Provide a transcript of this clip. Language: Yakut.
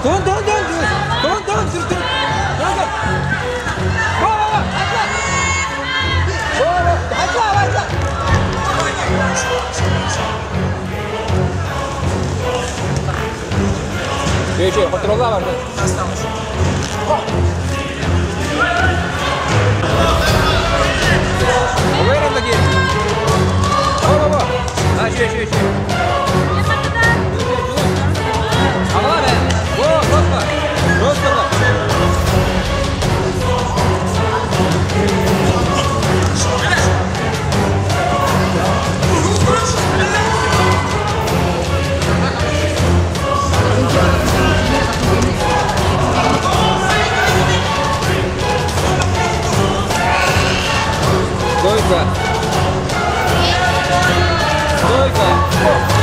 Dön dön dön dön. Dön dön dön dön. Dön dön. Во во во. Atla. Во во. Atla atla. Үчүгэй, хотуролла барды. Уверен лаги. Во во во. А, үчүгэй, үчүгэй, үчүгэй. Аҕала бэ. Во, просто. Просто. Стойка. Стойка.